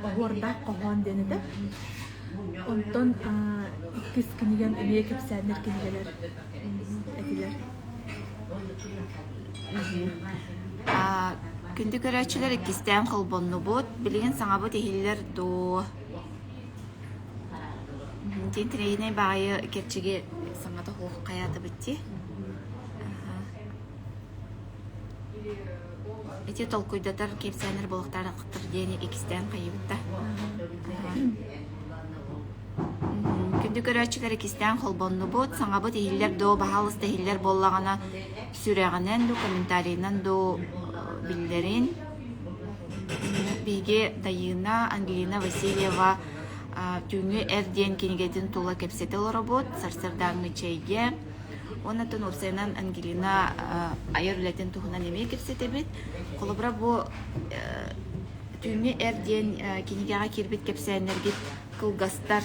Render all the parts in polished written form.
Оһуордаах хоһоон диэн этэ. Онтон иккис кинигэм эмиэ кэпсээннэр кинигэлэр этилэр. Күндү көрөөччүлэр иккистээн холбоннубут. Билигин саҥабыт иһиллэр дуо? Дьиҥ интэриэһинэй баҕайы кэрчиги саҥата суох хайаатыбыт дии. Ити толкуйдатар кэпсээннэр буолуохтаахтар диэни иккистээн хайыыбыт да. Күндү көрөөччүлэр иккистээн холбоннубут, саҥабыт иһиллэр дуу, баһаалыста иһиллэр буоллаҕына сүрэҕинэн дуу, комментарийынан дуу биллэрин. Биһиги Дайыына Ангелина Васильева Түүҥҥү эр диэн кинигэтин тула кэпсэтэ олоробут, сарсыардааҥҥы чэйгэ. Уонна оттон уопсайынан Ангелина айар үлэтин туһунан эмиэ кэпсэтэбит. Холобура, бу Түүҥҥү эр диэн кинигэҕэ киирбит кэпсээннэргит кылгастар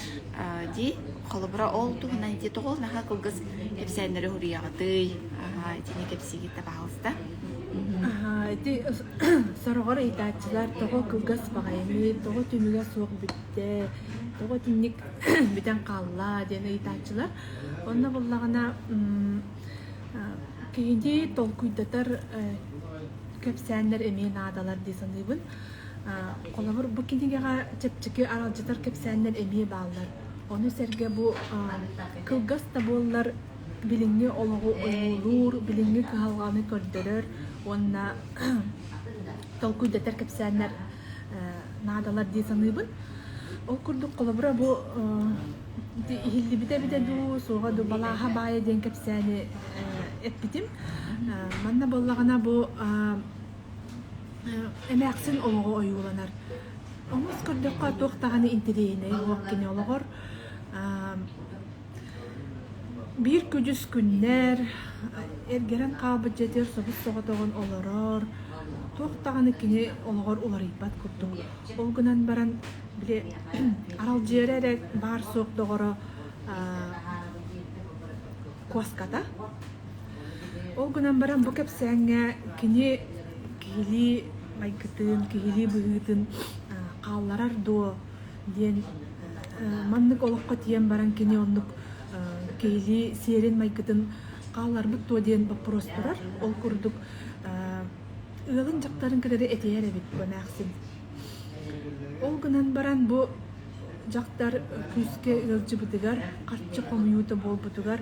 дии. Холобура, ол туһунан ити тоҕо наһаа кылгас кэпсээннэри суруйаҕытый? Итини кэпсиигит да, пожалуйста. Ити сороҕор ыйытааччылар тоҕо кылгас баҕайыный, тоҕо түмүгэ суох бүттэ, тоҕо итинник бүтэн хаалла диэн ыйытааччылар. Онно буоллаҕына киһини толкуйдатар кэпсээннэр эмиэ наадалар дии саныыбын. Холобур, бу кинигэҕэ чэпчэки аралдьытар кэпсээннэр эмиэ бааллар. Ону сэргэ бу кылгас да буоллар билиҥҥи олоҕу ойуулуур, билиҥҥи кыһалҕаны көрдөрөр уонна толкуйдатар кэпсээннэр наадалар дии саныыбын. Ол курдук, холобура, бу иһиллибитэ эбитэ дуу, суоҕа дуу, Балааһа баайа диэн кэпсээни эппитим. Манна буоллаҕына бу эмээхсин олоҕо ойууланар. Омос көрдөххө туох даҕаны интэриэһинэй суох кини олоҕор. Биир күдьүс күннэр, эргэрэн хаалбыт дьиэтигэр собус-соҕотоҕун олорор, туох даҕаны кини олоҕор уларыйбат курдук. Ол гынан баран, били аралдьыйара эрэ баар-суох доҕоро куоската. Ол гынан баран бу кэпсээҥҥэ кини киһилии майгытын, киһилии быһыытын хаалларар дуо диэн маннык олоххо тиийэн баран кини оннук киһилии сиэрин-майгытын хаалларбыт дуо диэн боппуруос турар. Ол курдук ыалын дьахтарын кытары этиһэр эбит бу эмээхсин. Ол гынан баран бу дьахтар күүскэ ыалдьыбытыгар, харчы хомуйуута буолбутугар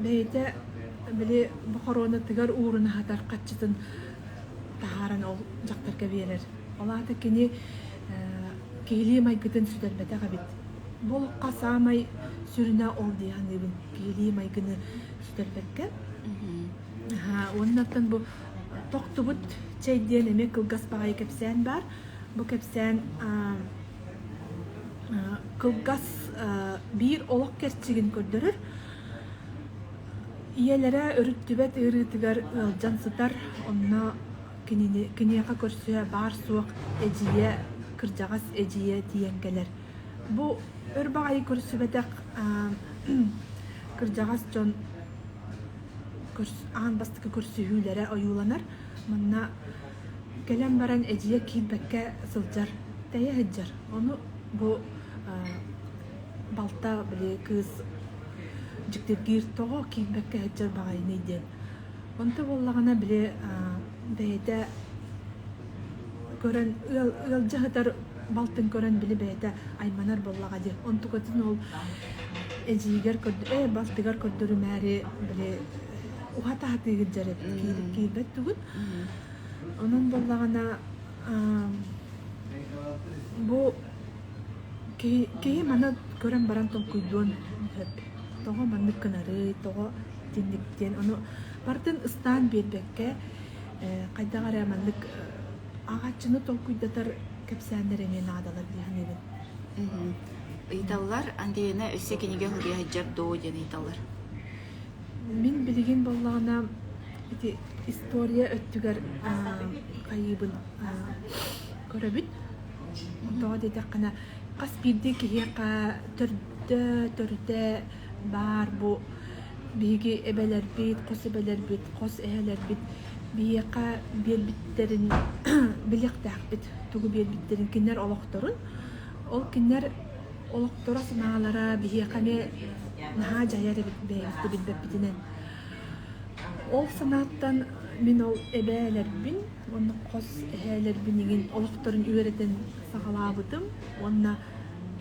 бэйэтэ били бохоруонатыгар ууруна сытар харчытын таһааран ол дьахтарга биэрэр. Ол аата кини киһилии майгытын сүтэрбэтэх эбит. Бу олоххо саамай сүрүнэ ол дии саныыбын, киһилии майгыны сүтэрбэккэ. Уоннаттан бу тохтубут чэй диэн эмиэ кылгас баҕайы кэпсээн баар. Бу кэпсээн кылгас биир олох кэрчигин көрдөрөр. Ийэлэрэ өрүттүбэт ыарыытыгар ыалдьан сытар, онно кинини киниэхэ көрсүһэ баар-суох эдьиийэ, кырдьаҕас эдьиийэ тиийэн кэлэр. Бу өр баҕайы көрсүбэтэх кырдьаҕас дьон аан бастакы көрсүһүүлэрэ ойууланар. Манна кэлэн баран эдьиийэ киирбэккэ сылдьар, тэйэ сылдьар. Ону бу балта били кыыс дьиктиргиир тоҕо киирбэккэ сылдьар баҕайыный диэн. Онто буоллаҕына били бэйэтэ көрөн ыал ыалдьа сытар балтын көрөн били бэйэтэ айманар буоллаҕа дии. Онтукатын ол эдьиийигэр ээ балтыгар көрдөрүмээри били уһата сатыы сылдьар эбит киирбэт тугун. Онон буоллаҕына бу киһи киһи маны көрөн баран толкуйдуон сөп. Тоҕо маннык гынарый, тоҕо итинник диэн ону барытын ыстаан биэрбэккэ хайдах эрэ маннык ааҕааччыны толкуйдатар кэпсээннэр эмиэ наадалар дии саныыбын. Ыйыталлар, Ангелина өссө кинигэ суруйа сылдьар дуо диэн ыйыталлар. Мин билигин буоллаҕына ити история өттүгэр хайыыбын көрөбүн. Тоҕо диэтэххинэ хас биирдии киһиэхэ төрдө, төрүтэ баар бу биһиги эбэлэрбит, хос эбэлэрбит, хос эһэлэрбит. Биһиэхэ биэрбиттэрин билиэхтээхпит, тугу биэрбиттэрин кинилэр олохторун. Ол кинилэр олохторо, санаалара биһиэхэ эмиэ наһаа дьайар эбит бэйэбит да билбэппитинэн. Ол санааттан мин ол эбээлэрбин уонна хос эһээлэрбин игин олохторун үөрэтэн саҕалаабытым уонна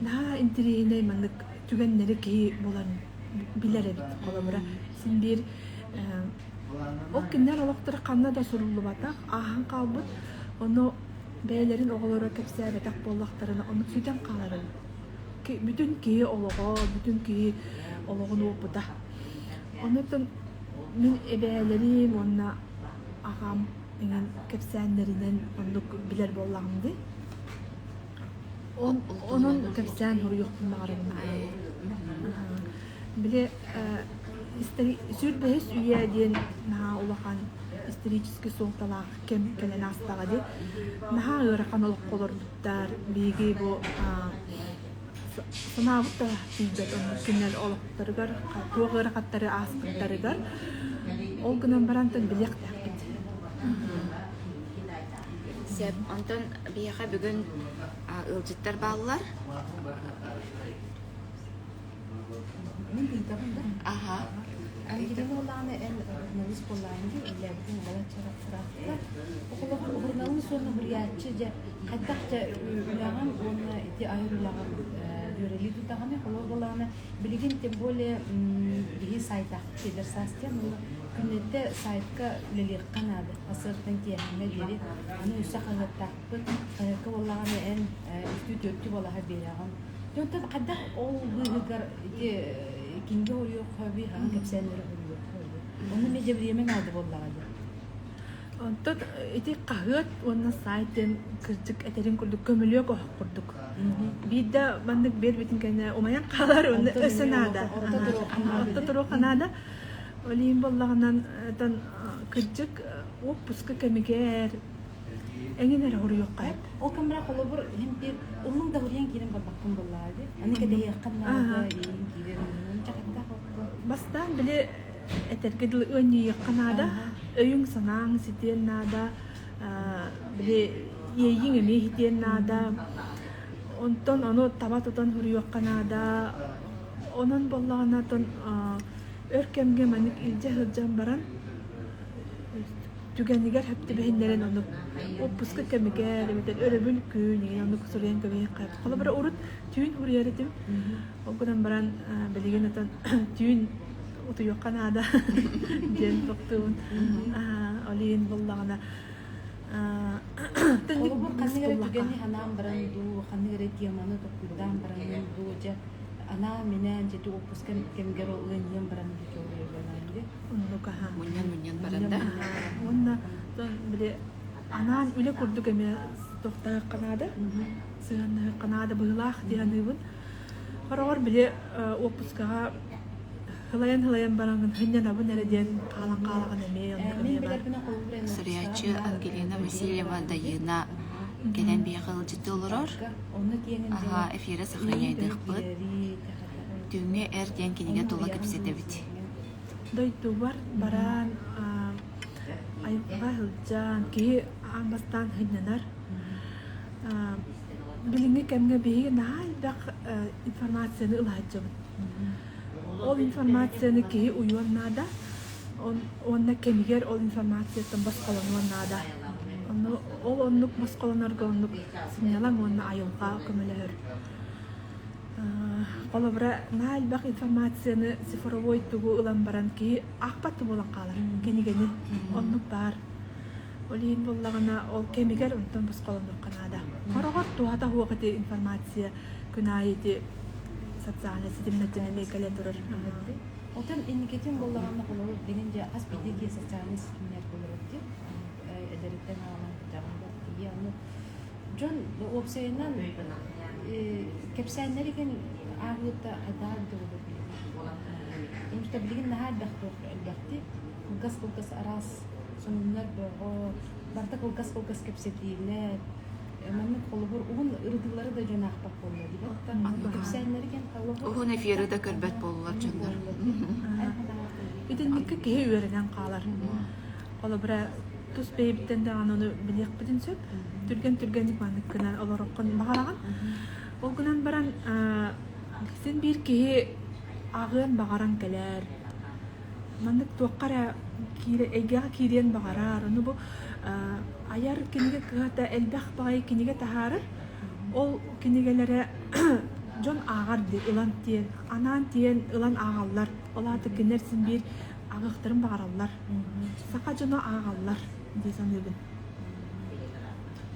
наһаа интэриэһинэй маннык түгэннэри киһи булан билэр эбит. Холобура, син биир ол кинилэр олохторо ханна да суруллубатах, ааһан хаалбыт. Ону бэйэлэрин оҕолоро кэпсээбэтэх буоллахтарына, оннук сүтэн хаалар эбит. Бүтүн киһи олоҕо, бүтүн киһи олоҕун уопута. Онон мин эбээлэрим уонна аҕам эҥин кэпсээннэринэн оннук билэр буоллаҕым дии. Онон кэпсээн суруйуохпун баҕарабын. Били 25 үйэ диэн наһаа улахан историческай суолталаах кэм кэлэн аастаҕа дии. Наһаа ыарахан олоххо олорбуттар. Биһиги бу санаабыт да тиийбэт оннук кинилэр олохторугар туох ыарахаттары ааспыттарыгар ол гынан баран билиэхтээхпит. Сөп. Онтон биһиэхэ бүгүн ыалдьыттар бааллар. Мин ыытабын да? Аха. Ангелина Улаана эн журналист буоллаҕын дии, үллээбитин балачча ыраатта. Оҕолоргор суруналыыс уонна суруйааччы дьэ хайдах дьэ үлэҕин уонна ити айар үлэҕин дьүөрэлии тутаҕыный? Холобур буоллаҕына, билигин тем более биһи сайтаахпыт эдэр саас диэн уонна күннэтэ сайтка үлэлиэххэ наада. Сарсыардан киэһээҥҥэ диэри аны өссө хаһыаттаахпыт. Хаһыакка буоллаҕына эн үстүү-түөртүү балаһа биэрэҕин. Онтон хайдах ол быыһыгар ити кинигэ уруйуохха хаһан кэпсээннэри уруйуохха Онно эмиэ дьэ бириэмэ наада буоллаҕа дии. Онтон ити хаһыат уонна сайт диэн кырдьык этэрин курдук көмүлүөк оһох курдук. Биирдэ маннык биэрбитин кэннэ умайан хаалар уонна өссө наада. Орто туруохха наада. Ол иһин буоллаҕынан кырдьык уоппуска кэмигэр Эҥин эрэ хоруйуохха сөп. Ол кэмрэ холобур иһин биир уһун да уруйан киирэн барбаккын буоллаҕа дии. Аны кэтэһиэххин наада, иин киирэн чахайдаах окко. Бастаан били этэргэ дылы ыанньыйыахха наада, өйүҥ-санааҥ ситиэн наада, били иэйииҥ эмиэ ситиэн наада. Онтон ону таба тутан суруйуохха наада. Онон буоллаҕына өр кэмҥэ маннык илдьэ сылдьан баран түгэнигэр сөп түбэһиннэрэн оннук уоппуска кэмигэр эбэтэр өрөбүл күн игин оннук суруйан кэбиһиэххэ. Холобура урут түүн суруйар этим. Ол гынан баран билигин отон түүн утуйуохха наада диэн тохтуубун. Ол иһин буллаҕына Холобур, ханнык эрэ түгэни санаан баран дуу, ханнык эрэ теманы толкуйдаан баран дуу, дьэ анаан-минээн дьэ уоппуска кэмигэр ол ыанньыйан баран дии Оннук аһа. Мунньан-мунньан баран да. Уонна били анаан үлэ курдук эмиэ тохтоохха наада, сыһыаннаһыахха наада быһыылаах дии саныыбын. Хороҕор били уоппускаҕа һылайан-һылайан бараҥҥын сынньанабын эрэ диэн хаалан хаалаҕын эмиэ оннук эмиэ баар. Суруйааччы Ангелина Васильева Дайыына кэлэн биһиэхэ ыалдьыттыы олорор. Аһа, эфирэ сохраняйдыахпыт. Түүҥҥү эр диэн кинигэ тула кэпсэтэбит. Дойдубар баран айылҕаҕа сылдьан киһи аан бастаан сынньанар. Билиҥҥи кэмҥэ биһиги наһаа элбэх информацияны ыла сылдьабыт. Ол информацияны киһи уйуон наада уонна кэмигэр ол информацияттан босхолонуон наада. Ол оннук босхолонорго оннук сынньалаҥ уонна айылҕа көмөлөһөр. Холобура, наһаа элбэх информацияны цифровой тугу ылан баран киһи аахпат да буолан хаалар кинигэни. Оннук баар. Ол иһин буоллаҕына, ол кэмигэр онтон босхолонуохха наада. Хороҕор туһата суох ити информация күн аайы ити социальнай ситимнэртэн эмиэ кэлэ турар. Отон инникитин буоллаҕына, холобур, билигин дьэ хас биирдии киһи социальнай ситимнэр буолар дии. Эдэриттэн аҕалан кырдьаҕаһыгар тиийэ ону Дьон уопсайынан кэпсээннэри игин ааҕыыта хайдах эбитэ буолуо билигин. Потому что билигин наһаа элбэх туох элбэхтик кылгас-кылгас араас сонуннар бөҕө, барыта кылгас-кылгас кэпсэтиилэр. Маннык холобур уһун ырытыылары да дьон аахпат буолла дии. Кэпсээннэри кэн холобур Уһун эфиры да көрбөт буоллулар дьоннор. Итинниккэ киһи үөрэнэн хаалар. Холобура. Тус бэйэбиттэн даҕаны ону билиэхпитин сөп. Түргэн-түргэнник маннык гынан олороххун баҕараҕын. Ол гынан баран син биир киһи ааҕыан баҕаран кэлэр. Маннык туохха эрэ киирэ эйгэҕэ киириэн баҕарар. Ону бу айар кинигэ кыһата элбэх баҕайы кинигэ таһаарар. Ол кинигэлэрэ дьон ааҕар дии ылан тиэн, анаан тиэн ылан ааҕаллар. Ол аата кинилэр син биир ааҕыахтарын баҕараллар. Саха дьоно ааҕаллар дии саныыбын.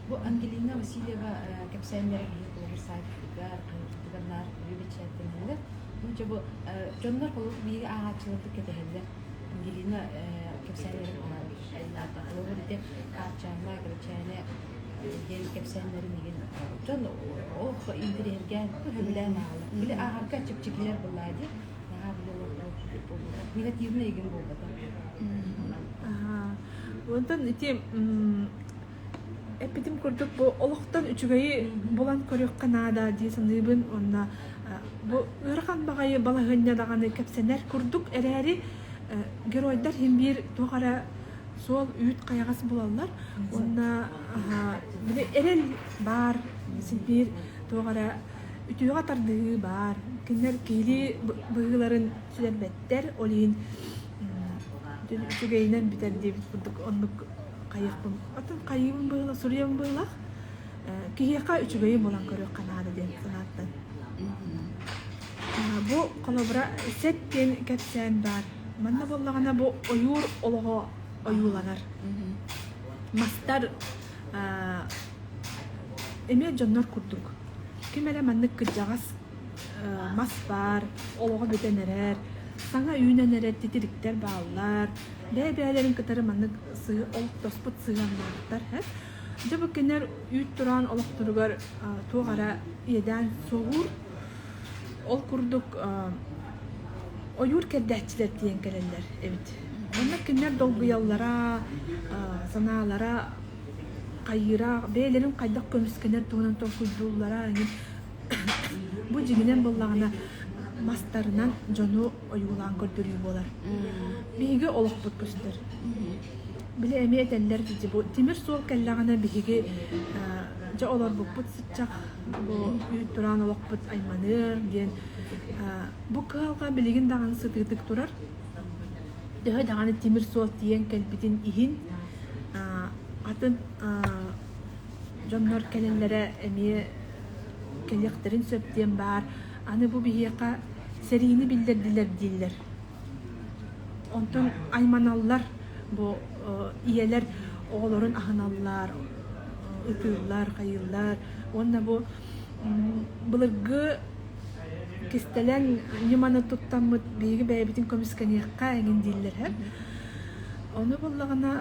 Бу Ангелина Васильева кэпсээннэрэ биһиги холобур сайтыгар, хаһыатыгар наар үһү бэчээттэнэллэр. Ну, дьэ бу дьоннор холобур биһиги ааҕааччыларбыт кэтэһэллэр. Ангелина кэпсээннэрин холобур ити Хаарчаана, Кэрэчээнэ диэн кэпсээннэрин игин дьон олох интэриэһиргээн, сөбүлээн ааҕаллар. Били ааҕарга чэпчэкилэр буоллаа дии. Наһаа били негативный игин буолбата. Онтон ити эппитим курдук бу олохтон үчүгэйи булан көрүөххэ наада дии саныыбын уонна бу ыарахан баҕайы балаһыанньа даҕаны кэпсэнэр курдук эрээри геройдар иһин биир туох эрэ суол үүт хайаҕас булаллар уонна били эрэл баар син биир туох эрэ үтүөҕэ тардыһыы баар кинилэр киһилии быһыыларын сүтэрбэттэр ол иһин үчүгэйинэн бүтэр диэбит курдук оннук хайыахпын атын хайыыбын быһыылаах суруйабын быһыылаах киһиэхэ үчүгэйи булан көрүөххэ наада диэн санааттан бу холобура сет диэн кэпсээн баар манна буоллаҕына бу ойуур олоҕо ойууланар мастар эмиэ дьоннор курдук ким эрэ маннык кырдьаҕас мас баар олоҕо бүтэн эрэр саҥа үүнэн эрэр титириктэр бааллар бэйэ-бэйэлэрин кытары маннык олохтоспут сыһыаннаахтар дьэ бу кинилэр үүт тураан олохторугар туох эрэ иэдээн суоһуур ол курдук ойуур кэрдээччилэр тиийэн кэлэллэр эбит онно кинилэр долгуйаллара санаалара хайыыра бэйэлэрин хайдах көмүскэнэр туһунан толкуйдууллара бу дьиҥинэн буоллаҕына мастарынан дьону ойуулаан көрдөрүү буолар. Биһиги олохпут көстөр. Били эмиэ этэллэр дии бу тимир суол кэллэҕинэ биһиги дьэ олорбуппут сыччах бу үүт тураан олохпут айманыар диэн бу кыһалҕа билигин даҕаны сытыытык турар. Төһө даҕаны тимир суол тиийэн кэлбитин иһин атын дьоннор кэлэллэрэ эмиэ кэлиэхтэрин сөп диэн баар. Аны бу биһиэхэ сэриини биллэрдилэр дииллэр. Онтон айманаллар бу ийэлэр оҕолорун аһыналлар, ытыыллар, хайыыллар. Уонна бу былыргы кистэлэҥ ньыманы туттаммыт биһиги бэйэбитин көмүскэниэххэ эҥин дииллэр һэ. Ону буоллаҕына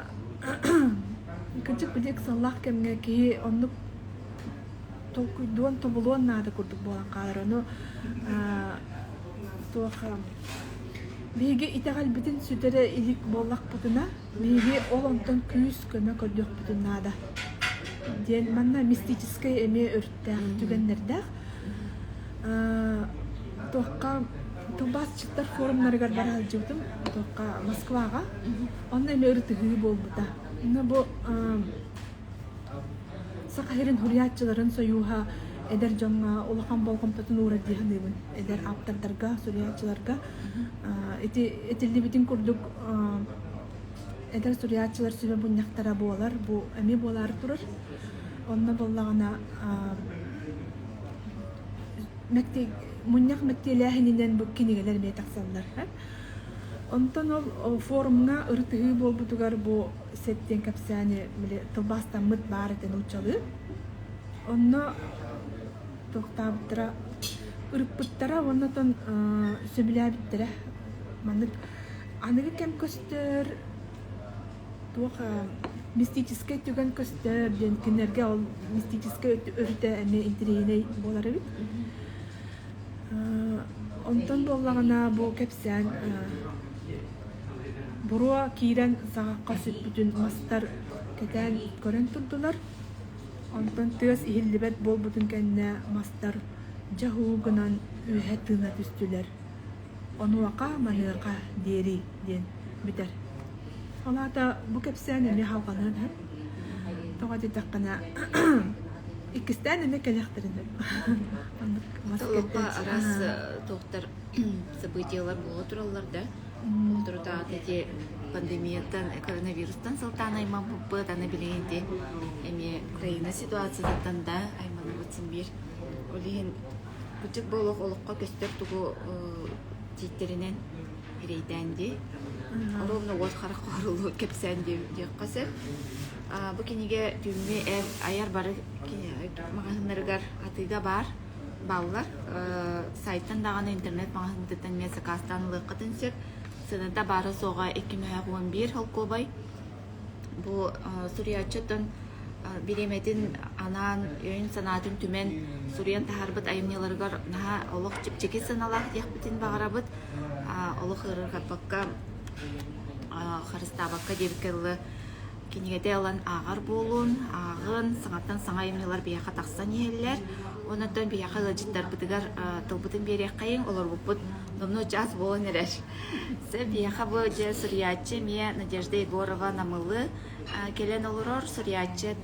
кырдьык били ыксаллаах кэмҥэ киһи оннук толкуйдуон, тобулуон наада курдук буолан хаалар. Ону туох биһиги итэҕэлбитин сүтэрэ илик буоллахпытына, биһиги ол онтон күүс-көмө көрдүөхпүтүн наада диэн манна мистическэй эмиэ өрүттээх түгэннэрдээх. Туохха тылбаасчыттар форумнарыгар бара сылдьыбытым, туохха Москваҕа. Онно эмиэ ырытыһыы буолбута. Онно бу Саха сирин суруйааччыларын сойууһа эдэр дьоҥҥо улахан болҕомтотун уурар дии саныыбын. Эдэр ааптардарга, суруйааччыларга. Ити этиллибитин курдук эдэр суруйааччылар сүбэ мунньахтара буолар. Бу эмиэ буолаары турар. Онно буоллаҕына мунньах мэктиэлээһининэн бу кинигэлэр эмиэ тахсаллар. Онтон ол форумҥа ырытыһыы буолбутугар бу Сет диэн кэпсээни били тылбаастаммыт баар этэ нууччалыы. Онно туохтаабыттара ырыппыттара уонна оттон сөбүлээбиттэрэ. Маннык аныгы кэм көстөр, туох мистическэй түгэн көстөр диэн кинилэргэ ол мистическэй өрүтэ эмиэ интэриэһинэй буолар эбит. Онтон буоллаҕына бу кэпсээн Буруо киирэн саҕахха сүппүтүн мастар кэтээн көрөн турдулар. Онтон тыас иһиллибэт буолбутун кэннэ мастар дьэ һуу гынан үөһэ тыына түстүлэр. Онуоха-маныаха диэри диэн бүтэр. Ол аата бу кэпсээн эмиэ халҕаныан сөп. Тоҕо диэтэххинэ, иккистээн эмиэ кэлиэхтэрин сөп. Оннук мас Олоххо кэрдээччи. араас туохтар событиелар буола тураллар да. Соторутааҕыта ити пандемияттан, коронавирустан сылтаан аймаммыппыт, аны билигин ити эмиэ Украина ситуациятыттан да айманабыт син биир. Ол иһин кырдьык бу олох олоххо көстөр тугу тииттэринэн эрэйдээн дии. Ровно уот харах хоорулу кэпсээн диэххэ сөп. Бу кинигэ түүҥҥү эр айар бары маҕаһыыннарыгар атыыга баар бааллар. Сайтан даҕаны интернет маҕаһыынтыттан эмиэ сакаастаан ылыаххытын сөп. Сыаната баара-суоҕа 211 холкуобай. Бу суруйааччыттан бириэмэтин анаан, өйүн-санаатын түмэн суруйан таһаарбыт айымньыларыгар наһаа олох чэпчэки сыаналаах диэхпитин баҕарабыт. Олох ыарырҕаппакка, харыстаабакка диэбиккэ дылы кинигэтэ ылан ааҕар буолун, ааҕын, саҥаттан саҥа айымньылар биһиэхэ тахсан иһэллэр. Онон биһиэхэ ыалдьыттарбытыгар тылбытын биэриэххэйиҥ, олорбуппут номнуо чаас буолан эрэр. Сөп, биһиэхэ бу дьэ суруйааччы эмиэ Надежда Егорова Намылы кэлэн олорор суруйааччы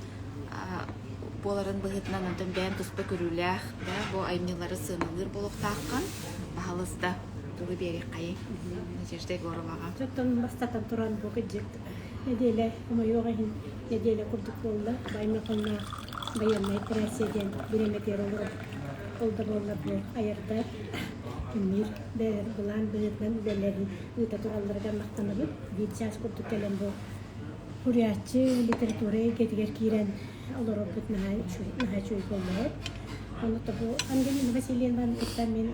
буоларын быһыытынан онтон бэйэм туспа көрүүлээх да бу айымньылары сыаналыыр буолуохтааххын. Баһалыста тылы биэриэххэйиҥ Надежда Егороваҕа. Оттон бастатан туран бу кырдьык нэдиэлэ хомойуох иһин нэдиэлэ курдук буолла. Баймаконнаах байыаннай операция диэн бириэмэтигэр олорор. Ол да буоллар бу айардар кимниир бэйэлэр былаан быһыытынан үлэлэрин ыыта туралларыгар махтанабыт. Биир чаас курдук кэлэн бу Суруйааччы литература эйгэтигэр киирэн олорорбут наһаа наһаа үчүгэй буоллаҕа. Ону бу Ангелина Васильевнаны кытта мин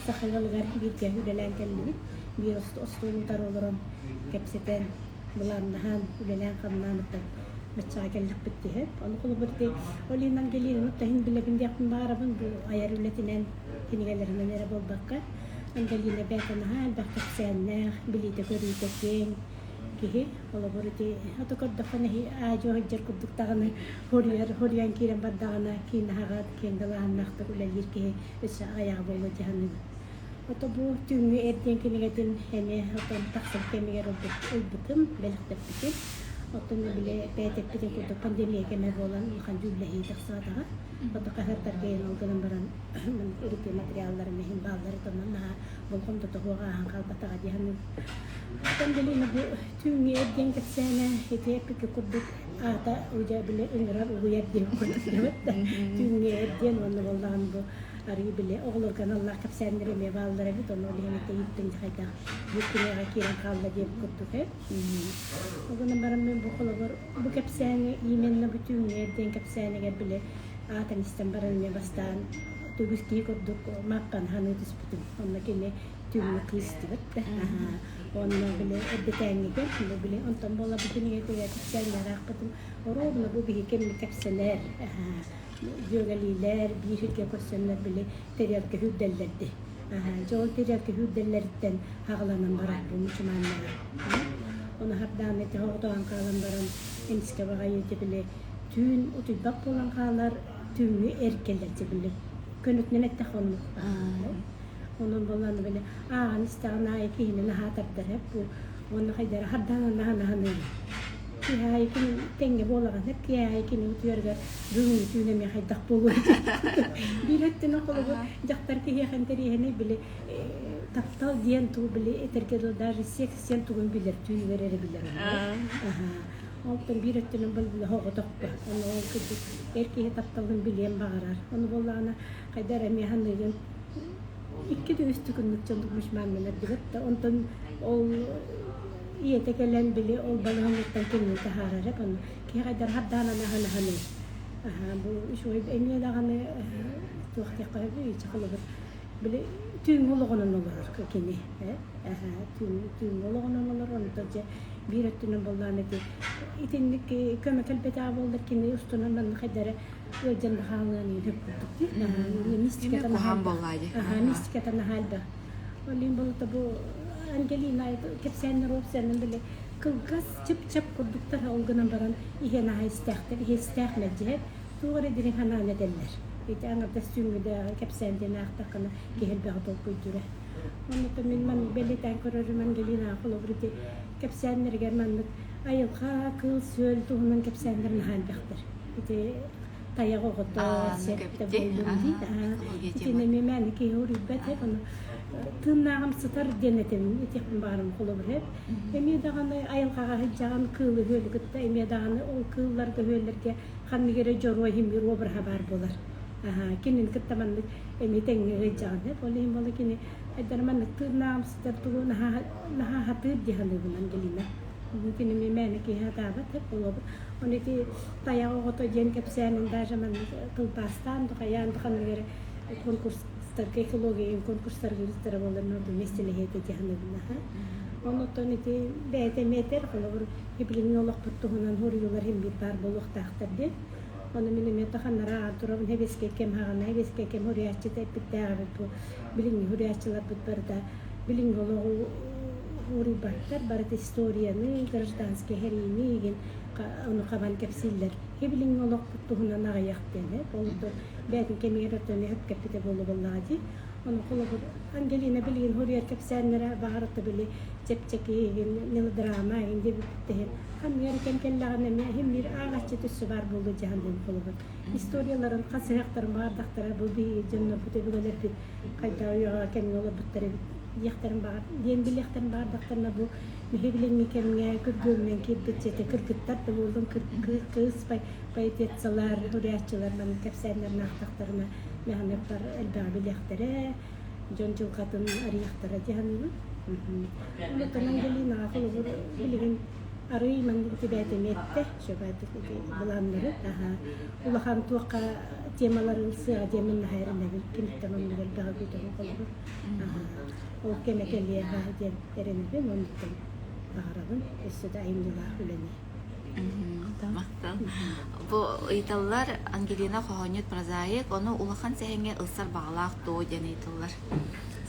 саха ыалыгар бииргэ үлэлээн кэллибит. Биир остуол утары олорон кэпсэтэн, былааннаһан, үлэлээн-хамнаан оттон баччаҕа кэллэхпит дии. Ону холобур ити Олина Ангелинаны иһин билэбин диэхпин баҕарабын бу айар үлэтинэн, кинигэлэринэн эрэ буолбакка Ангелина бэйэтэ наһаа элбэх кэпсээннээх, билиитэ-көрүүтэ киэҥ, Киһи, холобур, ити ото көрдөххүнэ аа-дьуо сылдьар курдук даҕаны хоруйар, хоруйан киирэн бардаҕына киин аһаҕас, киэҥ далааһыннаахтык үлэлиир киһи өссө аҕыйаҕа буолуо дии саныыбын. Ото бу түүҥҥү эр диэн кинигэтин эмиэ отон тахсар кэмигэр ылбытым, бэлэхтэппитим. Оттон били бэйэтэппитин курдук пандемия кэмэ буолан улахан дьүүллэһии тахсыбатаҕа. Ото хаһыаттарга ол гынан баран ырытыы материалларын иһин бааллары тонон наһаа болҕомтото суох ааһан хаалбатаҕа дии саныыбын. Оттон билигин бу түүҥҥү эргиэн кэпсээнэ ити эппиккэ курдук аата удьа били ыҥырар угуйар диэн курдук диэбит да түүҥҥү эргиэн уонна буоллаҕын бу арыы били оҕолорго аналлаах кэпсээннэр эмиэ бааллар эбит ону ол иһин этэ ииттэн хайдах биир кинигэҕэ киирэн хаалла диэбит курдук ээ. Ол гынан баран мин бу холобур бу кэпсээни именно бу түүҥҥү эргиэн кэпсээнигэр били аатын истэн баран эмиэ бастаан түгүс киһи курдук маппан ханыы түспүтүм. Онно кини түүҥҥү кыыс диэбит да. Онно били эрдэтээҥҥигэ бу били онтон буола бу кинигэтигэр кэпсээннэр аахпытым. Оруобуна бу биһи кэмҥэ кэпсэнэр дьүөгэлиилэр биир сиргэ көрсөннөр били тэриэлкэ сүүрдэллэрди. Дьэ ол тэриэлкэ сүүрдэллэриттэн аҕаланан барар бу мучумааннара. Ону хардаан ити оҕотоон хаалан баран эмискэ баҕайы ити били түүн утуйбат буолан хаалар түүҥҥү эр кэлэр дьэ били көнөтүнэн эттэххэ оннук. Онон буоллаҕына били ааҕан истэҕин аайы киһини наһаа тардар эп бу уонна хайдара хардаан наһаа Киһи аайы кини тэҥҥэ буолаҕын эп киһи аайы кини утуйарыгар бүгүҥҥү түүн эмиэ хайдах буолуой биир өттүнэн холобур дьахтар киһиэхэ интэриэһинэй били таптал диэн тугу били этэргэ дылы даже секс диэн тугун билэр түүнүгэр эрэ билэр Оттон биир өттүнэн был оҕотохпо. Ону ол курдук эр киһи тапталын билиэн баҕарар. Ону буоллаҕына хайда эрэ эмиэ саныыгын икки да үс күннүк дьон мучмааннанар дибэт да онтон ол ийэтэ кэлэн били ол балаһаныттан кинини таһаарар эп ону киһи хайдар хардаанан аһан аһаный бу үчүгэй эмиэ даҕаны туох диэххэ сөбүй холобур били түүҥҥү олоҕунан олорор кини түүҥҥү олоҕунан олорор онто дьэ биир өттүнэн буоллаҕына ити итинник көмө кэлбэтэҕэ буоллар кини устунан манна хайда эрэ ыалдьан да хаалыан сөп курдук дии мистиката куһаҕан буоллаа дии мистиката наһаа элбэх ол иһин болута бу Ангелина кэпсээннэр уопсайынан били кылгас чып-чап курдуктар ол гынан баран иһэ наһаа истээхтэр иһэ истээх мэлдьиһэ туох эрэ дириҥ санааны этэллэр. Ити аҥардас түүҥҥүдээҕи кэпсээн диэн аахтаххына киһи элбэҕи толкуйдуура. Оннуттан мин маннык бэлиэтээн көрөрүм Ангелина холобур ити кэпсээннэригэр маннык айылҕа, кыыл-сүөл туһунан кэпсээннэр наһаа элбэхтэр. Ити тайах оҕото, сэттэ буоллун дии. Итини эмиэ мээнэ киһи уруйбат эп, ону тыыннааҕым сытар диэн этим этиэхпин баҕарым холобур эп. Эмиэ даҕаны айылҕаҕа сылдьаҕын кыылы-үөлү кытта эмиэ даҕаны ол кыылларга-үөллэргэ ханнык эрэ дьоруой иһин биир обраһа баар буолар. Кинини кытта маннык эмиэ тэҥҥэ ыалдьаҕын эп. Ол иһин буола кини айдар маннык тыыннааҕым сытар тугу наһаа наһаа сатыыр дии саныыбын Ангелина. Кини эмиэ мээнэ киһи сатаабат эп холобур. Оны ити тайах оҕото диэн кэпсээнин даже маннык тылбаастаан да хайаан да ханнык эрэ конкурстарга экология конкурстарга ыытара буолар ордук миэстэлэһиэ этэ дии саныыбын аха. Оннуттан ити бэйэтэ эмиэ этэр, холобур, билиҥҥи олохпут туһунан суруйуулар иһин биир баар буолуохтаахтар диэн. Ону мин эмиэ таханнара ааҕан турабын, сэбиэскэй кэм хаҕана, сэбиэскэй кэм суруйааччыта эппиттээх эбит бу билиҥҥи суруйааччыларбыт барыта билиҥҥи олоҕу уруйбаттар, барыта историяны, гражданскай сэриини игин ону хабан кэпсииллэр. Билиҥҥи олохпут туһунан аҕыйах диэн, ол бэйэтин кэмигэр өтөн өһүп кэппитэ буолуо буоллаҕа дии. Ону холобур, Ангелина билигин суруйар кэпсээннэрэ баҕар били чэпчэки игин мелодрама игин диэбиппит ханнык эрэ кэм кэллэҕинэ эмиэ иһин биир ааҕаччы өссө баар буолуо дьаһанныын холобур. Историяларын хасыһыахтарын баҕардахтара бу биһиги дьоннорбут өбүгэлэрбит хайдах үйэҕэ кэмҥэ олорбуттар эбит диэхтэрин баҕар диэн билиэхтэрин баҕардахтарына бу биһи билиҥҥи кэмҥэ күргүөмүнэн киирбит дьиэтэ кыргыттар да буоллун кыыс поэтессалар, суруйааччылар маннык кэпсээннэрин аахтахтарына мэхэнэппар элбэҕи билиэхтэрэ, дьон дьылҕатын арыйыахтара дии саныыбын. Онтон Ангелинаҕа холобур билигин арыый маннык тибээтими эттэ, сөбөтүк былааннары улахан туохха темалары ылсыаҕа диэммин наһаа эрэнэбин. Киниттэн оннук элбэҕи күүтэбин холобур. Ол кэмэ кэлиэҕэ диэн эрэнэбин, оннуктан баҕарабын өссө да айымньылаах үлэни. Махтал. Бу ыйыталлар Ангелина хоһоонньут прозаик, ону улахан сэһэҥҥэ ылсар баҕалаах дуо диэн ыйыталлар.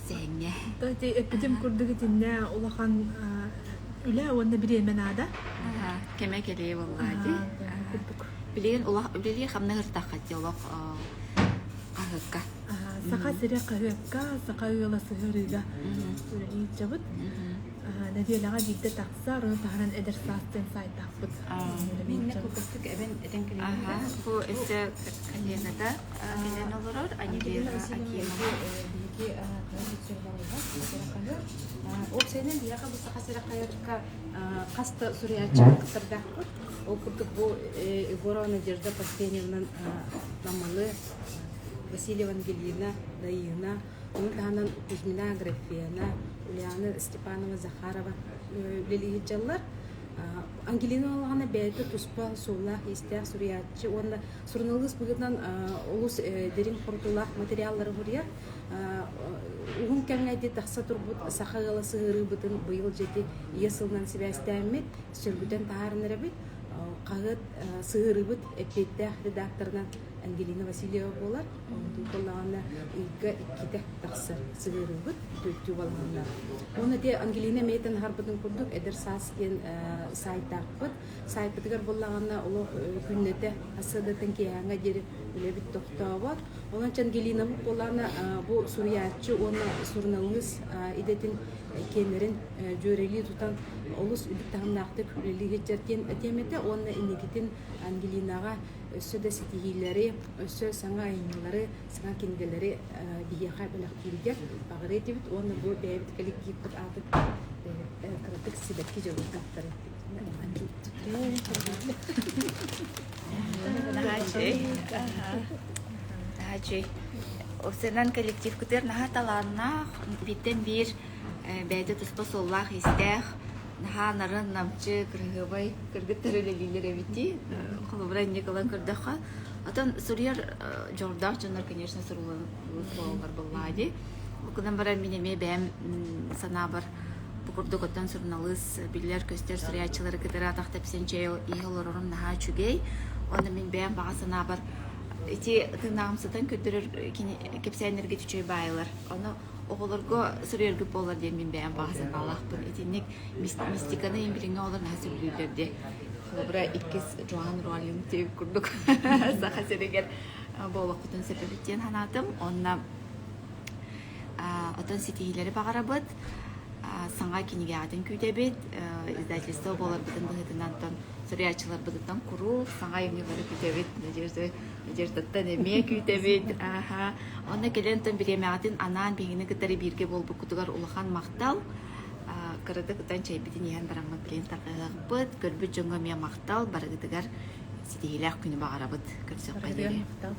Сэһэҥҥэ. Ити эппитим курдук итиннэ улахан үлэ уонна бириэмэ наада. Кэмэ кэлиэ буоллаҕа дии. Курдук. Билигин улах үлэлии хамнаһыртахха дии олох хаһыакка. Саха сирэ хаһыакка, саха ыала сыһыарыыга үлэлии сылдьабыт. Нэдиэлэҕэ биирдэ тахсар, ону таһынан Эдэр саас диэн саайтаахпыт. Миннэ кылгастык эбэн этэн Аха, бу өссө Лената кэлэн олорор, Ангелина Анивера Васильевна Акимова. биһиги Уопсайынан биһиэхэ бу Саха сирэ хаһыакка хас да суруйааччы кыттардаахпыт. Ол курдук бу Егорова Надежда Парфеньевна Намылы, Васильева Ангелина, Даина, Ону таһынан Кузьмина Аграфена, Ульяна Степанова Захарова үлэлии сылдьаллар. Ангелина Олаҕана бэйэтэ туспа суоллаах-иистээх суруйааччы уонна суруналыыс быһыытынан олус дириҥ хорутуулаах материаллары суруйар. Уһун кэмҥэ ити тахса турбут саха ыала сыһыарыыбытын быйыл дьэти ийэ сылынан сибээстээммит, сөргүтэн таһааран эрэбит. Хаһыат сыһыарыыбыт эппиэттээх редакторынан Ангелина Васильева буолар. Онтун буоллаҕына ыйга иккитэ тахсар сыһыарыыбыт, түөртүү балаһаннар. Уонна ити Ангелина эмиэтин аһарбытын курдук Эдэр саас диэн саайтаахпыт. Саайпытыгар буоллаҕына олох күннэтэ сарсыардаттан киэһээҥҥэ диэри үлэбит тохтообот. Онон Ангелинабыт буоллаҕына бу суруйааччы уонна суруналыыс идэтин киэннэрин дьүөрэлии тутан олус үрдүк таһымнаахтык үлэлии сылдьар диэн этиэм этэ уонна инникитин Ангелинаҕа өссө да ситиһиилэри, өссө саҥа айымньылары, саҥа кинигэлэри биһиэхэ бэлэхтииригэр баҕарыа этибит уонна бу бэйэбит коллективпыт аатыттан кыратык сибэкки дьоруойдары Наһаа үчүгэй. Уопсайынан коллективкытыгар наһаа талааннаах, бииртэн биир бэйэтэ туспа суоллаах-иистээх, наһаа нарын, намчы, кыраһыабай кыргыттар үлэлииллэр эбит дии. Холобура инник ылан көрдөххө. Оттон суруйар дьоҕурдаах дьоннор, конечно, суруйаллар буоллаҕа дии. Ол гынан баран мин эмиэ бэйэм санаабар бу курдук оттон суруналыыс биллэр-көстөр суруйааччылары кытары атах тэпсэн чэй иһэ олорорум наһаа үчүгэй. Уонна мин бэйэм баҕа санаабар ити тыынааҕымсытан көрдөрөр кэпсээннэргэ үчүгэй баайылар. Ону оҕолорго суруйаргыт буоллар диэн мин бэйэм баҕа санаалаахпын. Итинник мистиканы билиҥҥи оҕолор наһаа сөбүлүүллэр дии. Холобура, иккис Джоан Роулинг диэбит курдук Саха сиригэр. Буолуоххутун сөп эбит диэн санаатым. Уонна отон ситиһиилэри баҕарабыт. Саҥа кинигэҕитин күүтэбит. Издательство буоларбытын быһыытынан тон суруйааччыларбытыттан куруук саҥа айымньылары күүтэбит. Надежда Надеждаттан эмиэ күүтэбит. Аха. Онно кэлэн тон бириэмэҕитин анаан биһигини кытары бииргэ буолбуккутугар улахан махтал. Кыратык ытан чэйбитин иһэн бараммыт билигин тарҕаһыахпыт. Көрбүт дьоҥҥо эмиэ махтал. Барыгытыгар ситиһиилээх күнү баҕарабыт. Көрсөххө диэри. Махтал.